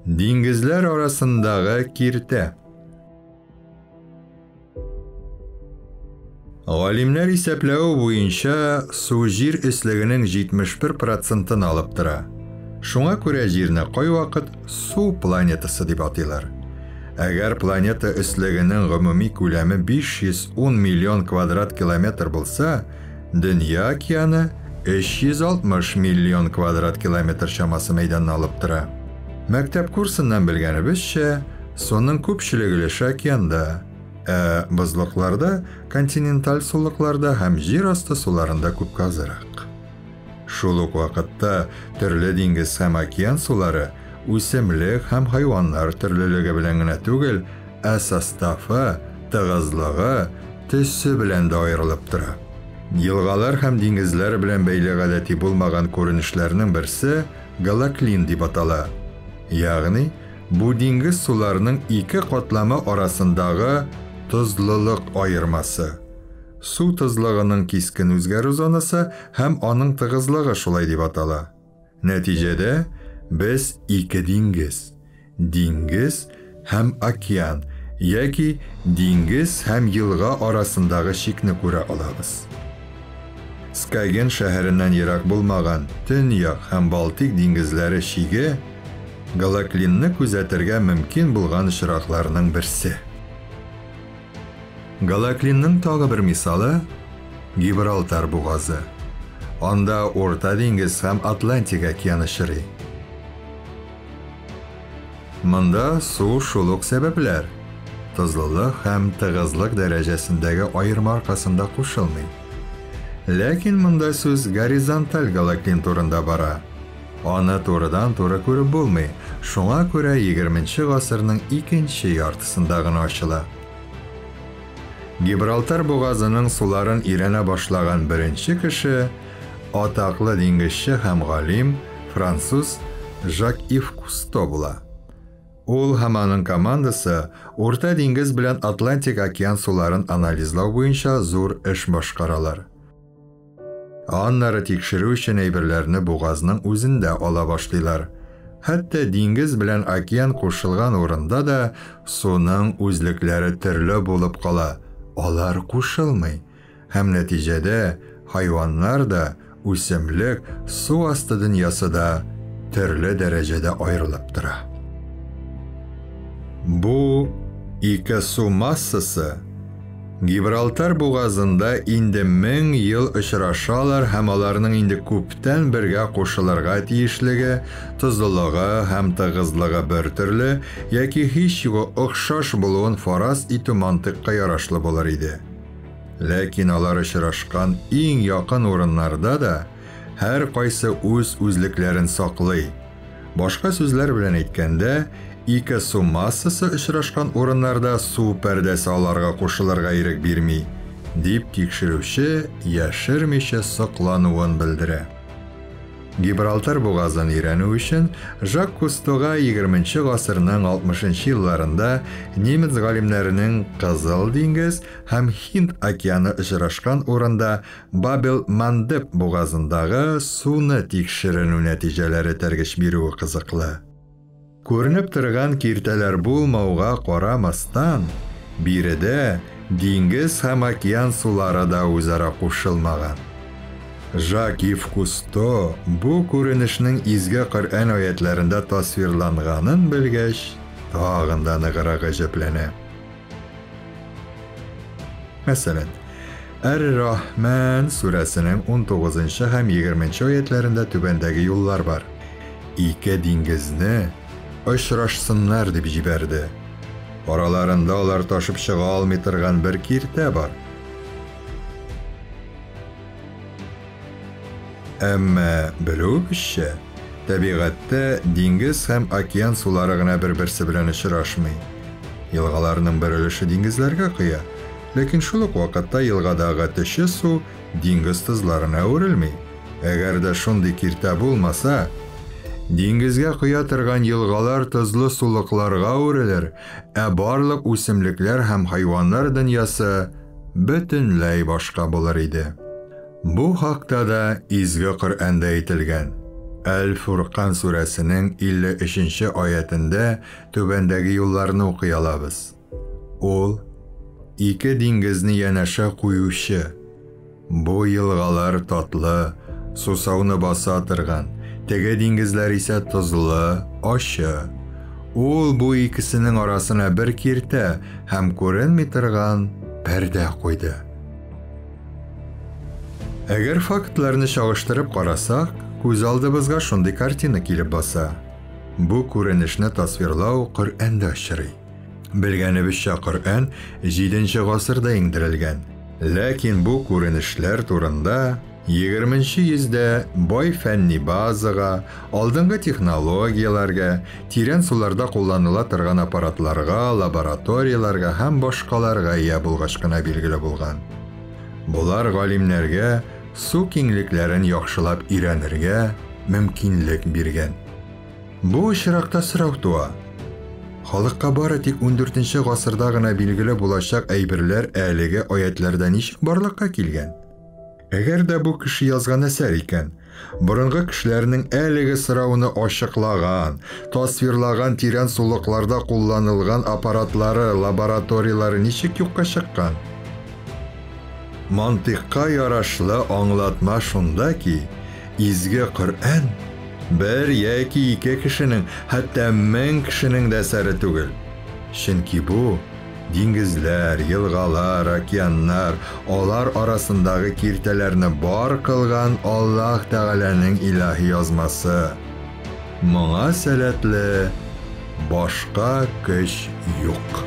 Диңгезләр арасындагы киртә. Галимнәр исәпләве буенча, су җир өслегенең 71 процентын алып тора. Шуңа күрә Җирне кайвакыт су планетасы дип атыйлар. Әгәр планета өслегенең гомуми күләме 510 миллион квадрат километр булса, Дөнья океаны 360 миллион квадрат километр чамасы мәйданны алып тора. Мәктәп курсыннан белгәнебезчә, суның күпчелек өлеше океанда, ә бозлыкларда, континенталь сулыкларда һәм җир асты суларында күпкә азрак. Шул ук вакытта төрле диңгез һәм океан сулары үсемлек һәм хайваннар төрлелеге белән генә түгел, ә составы, тыгызлыгы, төсе белән дә аерылып тора. Елгалар һәм диңгезләр белән бәйле гадәти булмаган күренешләрнең берсе галоклин дип атала. Ягъни, бу диңгез суларының ике катламы арасындагы тозлылык аермасы. Су тозлыгының кискен үзгәрү зонасы һәм аның тыгызлыгы шулай дип атала. Нәтиҗәдә, без ике диңгез, диңгез һәм океан яки диңгез һәм елга арасындагы чикне күрә алабыз. Скаген шәһәреннән ерак булмаган Төньяк һәм Балтик диңгезләре чиге галоклинны күзәтергә мөмкин булган очракларның берсе. Галоклинның тагы бер мисалы Гибралтар бугазы. Анда Урта диңгез һәм Атлантик океаны очрый. Монда су шул ук сәбәпләр, тозлылык һәм тыгызлык дәрәҗәсендәге аерма аркасында кушылмый. Ләкин монда сүз горизонталь галоклин турында бара. Аны турыдан-туры күреп булмый, шуңа күрә 20 гасырның икенче яртысында гына ачыла. Гибралтар бугазының суларын өйрәнә башлаган беренче кеше атаклы диңгезче һәм галим француз Жак-Ив Кусто була. Ул һәм аның командасы Урта диңгез белән Атлантик океан суларын анализлау буенча зур эш башкаралар. Аннары тикшерү өчен әйберләрне бугазның үзендә ала башлыйлар. Хәтта диңгез белән океан кушылган урында да суның үзлекләре төрле булып кала, алар кушылмый. Һәм нәтиҗәдә хайваннар да, үсемлек, су асты дөньясы да төрле дәрәҗәдә аерылып тора. Бу ике су массасы Гибралтар бугазында инде 1000 ел очрашалар һәм аларның инде күптән бергә кушылырга тиешлеге, тозлылыгы һәм тыгызлыгы бер төрле яки һич югы охшаш булуын фараз итү мантыйкка ярашлы булыр иде. Ләкин алар очрашкан иң якын урыннарда да һәр кайсы үз үзлекләрен саклый. Башка сүзләр белән әйткәндә, ике су массасы очрашкан урыннарда су пәрдәсе аларга кушылырга ирек бирми, дип тикшерүче яшермичә соклануын белдерә. Гибралтар бугазын өйрәнү өчен Жак Кустога 20 гасырның 60 елларында немец галимнәренең Кызыл диңгез һәм Һинд океаны очрашкан урында Бабел-Мандеб бугазындагы суны тикшеренү нәтиҗәләре этәргеч бирүе кызыклы. Күренеп торган киртәләр булмауга карамастан, биредә диңгез һәм океан сулары да үзара кушылмаган. Жак-Ив Кусто бу күренешнең изге Коръән аятләрендә тасвирланганын белгәч, тагын да ныграк гаҗәпләнә. Мәсәлән, Әр-Рахман сүрәсенең 19 һәм 20 аятләрендә түбәндәге юллар бар. Ике диңгезне очрашсыннар дип җибәрде. Араларында алар ташып чыга алмый торган бер киртә бар. Әмма белүебезчә, табигатьтә диңгез һәм океан сулары гына бер-берсе белән очрашмый. Елгаларның бер өлеше диңгезләргә коя, ләкин шул ук вакытта елгадагы төче су диңгез тозларына әверелми. Әгәр дә шундый киртә булмаса, диңгезгә коя торган елгалар тозлы сулыкларга әверелер, ә барлык үсемлекләр һәм хайваннар дөньясы бөтенләй башка булыр иде. Бу хакта да изге Коръәндә әйтелгән. Әл-Фуркан сүрәсенең 53 нче аятендә түбәндәге юлларны укый алабыз. Ул, ике диңгезне янәшә куючы. Бу елгалар татлы, сусауны баса торган, теге диңгезләр исә тозлы, ачы. Ул бу икесенең арасына бер киртә һәм күренми торган пәрдә куйды. Әгәр фактларны чагыштырып карасак, күз алдыбызга шундый картина килеп баса. Бу күренешне тасвирлау Коръәндә очрый. Белгәнебезчә, Коръән 7 гасырда иңдерелгән. Ләкин бу күренешләр турында 20 йөздә бай фәнни базага, алдынгы технологияләргә, тирән суларда кулланыла торган аппаратларга, лабораторияләргә һәм башкаларга ия булгач кына билгеле булган. Болар галимнәргә су киңлекләрен яхшылап өйрәнергә мөмкинлек биргән. Бу очракта сорау туа. Халыкка бары тик 14 гасырда гына билгеле булачак әйберләр әлеге аятьләрдә ничек барлыкка килгән? Әгәр дә бу кеше язган әсәр икән, борынгы кешеләрнең әлеге сорауны ачыклаган, тасвирлаган тирән сулыкларда кулланылган аппаратлары, лабораторияләре ничек юкка чыккан? Мантыйкка ярашлы аңлатма шунда ки, изге Коръән бер яки ике кешенең, хәтта мең кешенең дә әсәре түгел. Чөнки бу диңгезләр, елгалар, океаннар, алар арасындагы киртәләрне бар кылган Аллаһ Тәгаләнең илаһи язмасы. Моңа сәләтле башка көч юк.